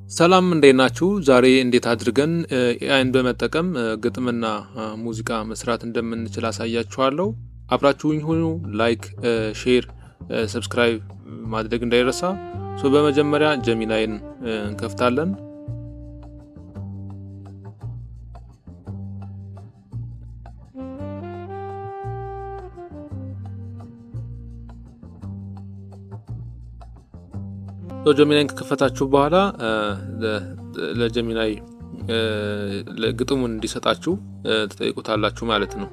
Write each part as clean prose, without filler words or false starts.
ሰላም፣ እንዴት ናችሁ? ዛሬ እንዴት አድርገን AI ን በመጠቀም ግጥምና ሙዚቃ መስራት እንደምንችል አሳያችኋለሁ። አብራችሁኝ ሁኑ። Like፣ share፣ subscribe ማድረግ እንዳይረሳ። So በመጀመሪያ Gemini ን እንከፍታለን። Gemini ን ከከፈታችሁ በኋላ ለ Gemini ግጥሙን እንዲሰጣችሁ ትጠይቁታላችሁ ማለት ነው።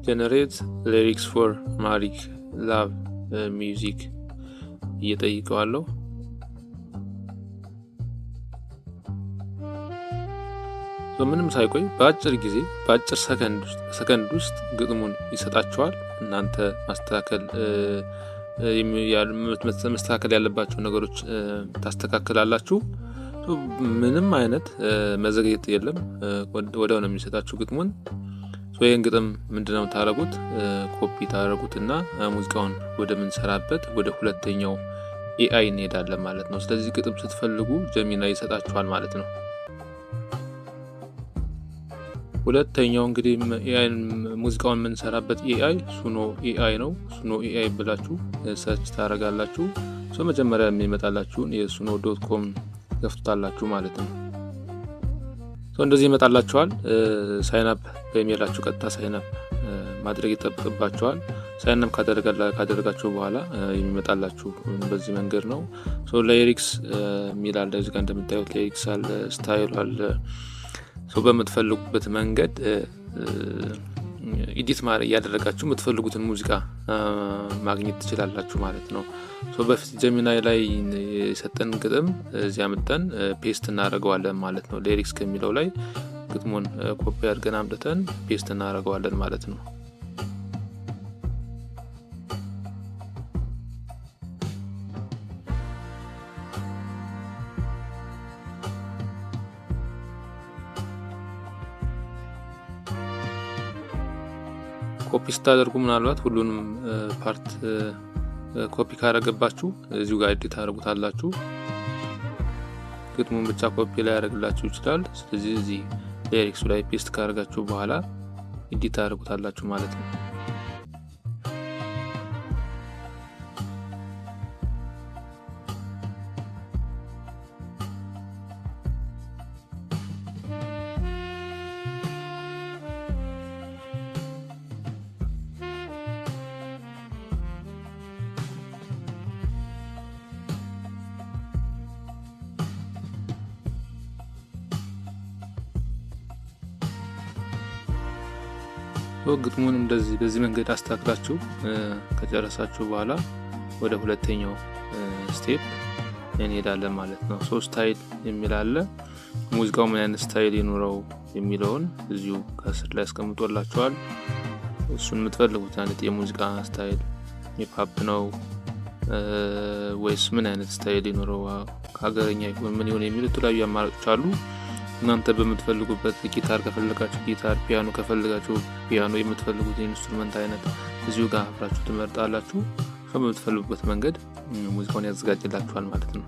Generate lyrics for Amharic love music እየጠይቀዋለሁ። ምንም ሳይቆይ በአጭር ጊዜ፣ በአጭር ሰከንድ ውስጥ ግጥሙን ይሰጣችኋል። እናንተ ማስተካከል ያለባቸው ነገሮች ታስተካክላላችሁ። ምንም አይነት መዘግየት የለም። ወዲያው ነው የሚሰጣችሁ ግጥሙን። ይህን ግጥም ምንድነው የምታደርጉት? ኮፒ ታደርጉትና ሙዚቃውን ወደምንሰራበት ወደ ሁለተኛው AI እንሄዳለን ማለት ነው። ስለዚህ ግጥም ስትፈልጉ Gemini ይሰጣችኋል ማለት ነው። ሁለተኛው እንግዲህ AI ሙዚቃውን የምንሰራበት AI Suno AI ነው። Suno AI ብላችሁ search ታደርጋላችሁ። So መጀመሪያ የሚመጣላችሁን የ Suno.com ከፍቱታላችሁ ማለት ነው። So እንደዚህ ይመጣላችኋል። Sign up በኢሜይላችሁ ቀጥታ sign up ማድረግ ይጠበቅባችኋል። Sign up ካደረጋችሁ በኋላ የሚመጣላችሁ በዚህ መንገድ ነው። So lyrics የሚል አለ። እዚህ ጋር እንደምታዩት lyrics አለ፣ style አለ። So በምትፈልጉበት መንገድ edit እያደረጋችሁ የምትፈልጉትን ሙዚቃ ማግኘት ትችላላችሁ ማለት ነው። So በፊት Gemini ላይ የሰጠን ግጥም እዚያ አምጥተን paste እናደርገዋለን ማለት ነው። Lyrics ከሚለው ላይ ግጥሙን ኮፒ አድርገን አምጥተን paste እናደርገዋለን ማለት ነው። ኮፒ ስታደርጉ ምናልባት ሁሉንም part copy ካረገባችሁ እዚሁ ጋር edit ታደርጉታላችሁ። ግጥሙን ብቻ ኮፒ ላይ ያደርግላችሁ ይችላል። ስለዚህ እዚህ lyrics ኡ ላይ paste ካደረጋችሁ በኋላ edit ታደርጉታላችሁ ማለት ነው። ግጥሙን እንደዚህ በዚህ መንገድ አስተካክላችሁ ከጨረሳችሁ በኋላ ወደ ሁለተኛው step እንሄዳለን ማለት ነው። So style የሚል አለ። ሙዚቃው ምን አይነት style ይኑረው የሚለውን እዚሁ ከስር ላይ አስቀምጦላችኋል። እሱን የምትፈልጉት አይነት የሙዚቃ style hip hop ነው ወይስ ምን አይነት style ይኑረው፣ ከሀገረኛ ይሁን ምን ይሁን የሚሉ የተለያዩ አማራጮች አሉ። እናንተ በምትፈልጉበት ጊታር ከፈለጋችሁ ጊታር፣ ፒያኖ ከፈለጋችሁ ፒያኖ፣ የምትፈልጉት የ instrument አይነት እዚሁ ጋር አብራችሁ ትመርጣላችሁ። በምትፈልጉበት መንገድ ሙዚቃውን ያዘጋጅላችኋል ማለት ነው።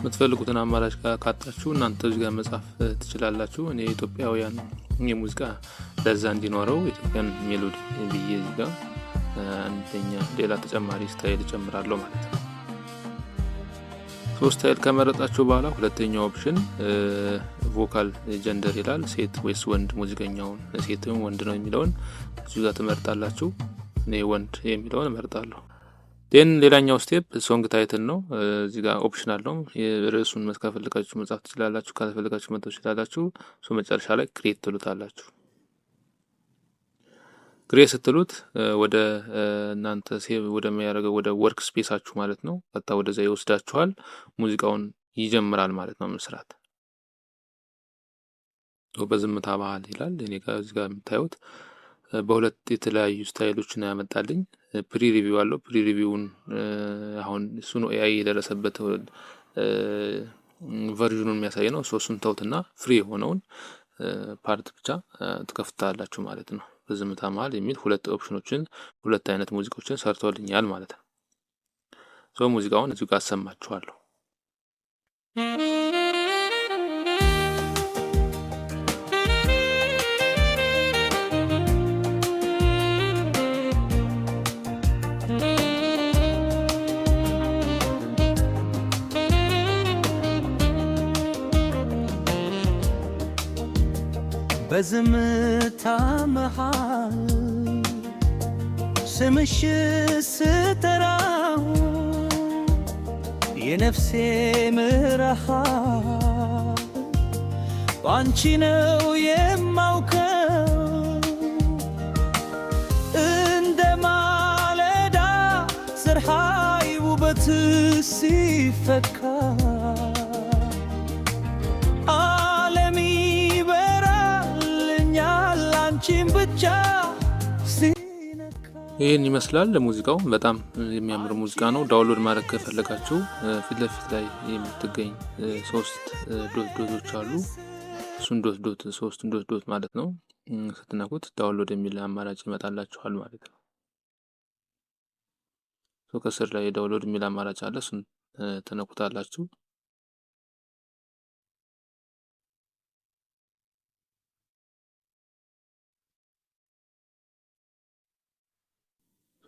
የምትፈልጉትን አማራጭ ካጣችሁ እናንተ እዚህ ጋር መጻፍ ትችላላችሁ። እኔ ኢትዮጵያውያን የሙዚቃ ለዛ እንዲኖረው Ethiopian melody ብዬ እዚህ ጋር አንደኛ ሌላ ተጨማሪ style እጨምራለሁ ማለት ነው። ሶስት style ከመረጣችሁ በኋላ ሁለተኛው option vocal gender ይላል። ሴት ወይስ ወንድ፣ ሙዚቀኛውን ሴት ወንድ ነው የሚለውን እዚሁ ጋር ትመርጣላችሁ። እኔ ወንድ የሚለውን እመርጣለሁ። Then ሌላኛው step song title ነው። እዚህ ጋር option አለው። ርዕሱን ከፈለጋችሁ መጻፍ ትችላላችሁ፣ ካልፈለጋችሁ መተው ትችላላችሁ። So መጨረሻ ላይ create ትሉታላችሁ። Create ስትሉት ወደ እናንተ save ወደሚያደርገው ወደ workspace ኣችሁ ማለት ነው። ቀጥታ ወደዛ ይወስዳችኋል። ሙዚቃውን ይጀምራል ማለት ነው መስራት። በዝምታ መሀል ይላል። እኔ ጋር እዚህ ጋር የምታዩት በሁለት የተለያዩ style ኦችን ያመጣልኝ። Preview አለው። Preview ውን አሁን እሱ ነው AI የደረሰበት version ኑን የሚያሳይ ነው። እሱን ተውትና free የሆነውን part ብቻ ትከፍታላችሁ ማለት ነው። በዝምታ መሀል የሚል ሁለት option ኖችን፣ ሁለት አይነት ሙዚቃዎችን ሰርቶልኛል ማለት ነው። So ሙዚቃውን እዚሁ ጋር አሰማችኋለሁ። በዝምታ መሃል ስምሽ ስጠራው የነፍሴ ምርሃት ባንቺ ነው የማውቀው። እንደ ማለዳ ፀሐይ ውበት ሲፈካ ዓለም ይበራልኛል አንቺን ብቻ ሲነካ። ይህን ይመስላል ሙዚቃው። በጣም የሚያምር ሙዚቃ ነው። Download ማድረግ ከፈለጋችሁ ፊት ለፊት ላይ የምትገኝ ሶስት dot dot ኦች አሉ። እሱን dot dot፣ ሶስቱን dot dot ማለት ነው፣ ስትነኩት download የሚል አማራጭ ይመጣላችኋል ማለት ነው። ከስር ላይ download የሚል አማራጭ አለ። እሱን ትነኩታላችሁ።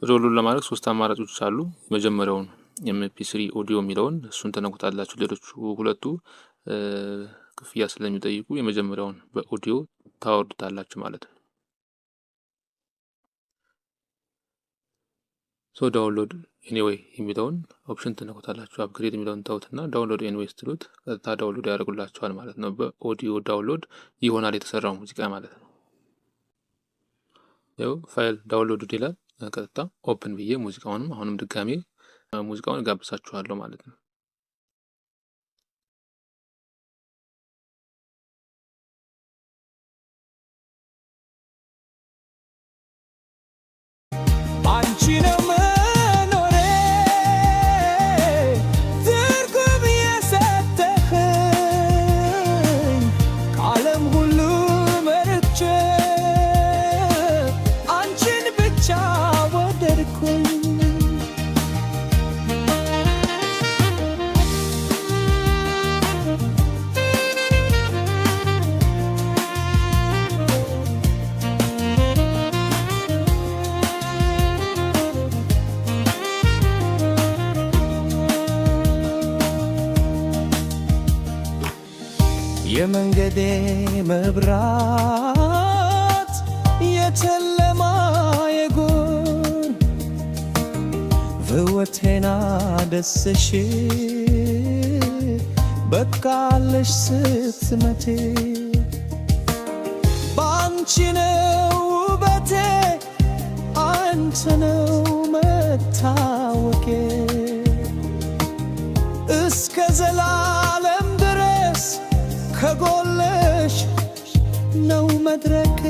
Download ለማድረግ ሶስት አማራጮች አሉ። የመጀመሪያውን MP3 audio የሚለውን እሱን ትነኩታላችሁ። ሌሎቹ ሁለቱ ክፍያ ስለሚጠይቁ የመጀመሪያውን በኦዲዮ ታወርዱታላችሁ ማለት ነው። So download anyway የሚለውን option ትነኩታላችሁ። Upgrade የሚለውን ተውትና download anyway ስትሉት ቀጥታ download ያደርጉላችኋል ማለት ነው። በ audio download ይሆናል የተሰራው ሙዚቃ ማለት ነው። ያው file download ይላል። ቀጥታ open ብዬ ሙዚቃውንም አሁንም ድጋሜ ሙዚቃውን እጋብዛችኋለሁ ማለት ነው። አንቺ ነው መኖሬ ትርጉም የሰጠኸኝ፣ ከዓለም ሁሉ መርጬ አንቺን ብቻ ወደድኩኝ። የመንገዴ መብራት፣ የጨለማ የጎን ሕይወቴን አደሰሽ በቃልሽ ስትመቴ። በአንቺ ነው ውበቴ፣ አንቺ ነው መታወቄ፣ እስከ ዘላለም ድረስ ከጎንሽ ነው መድረኬ።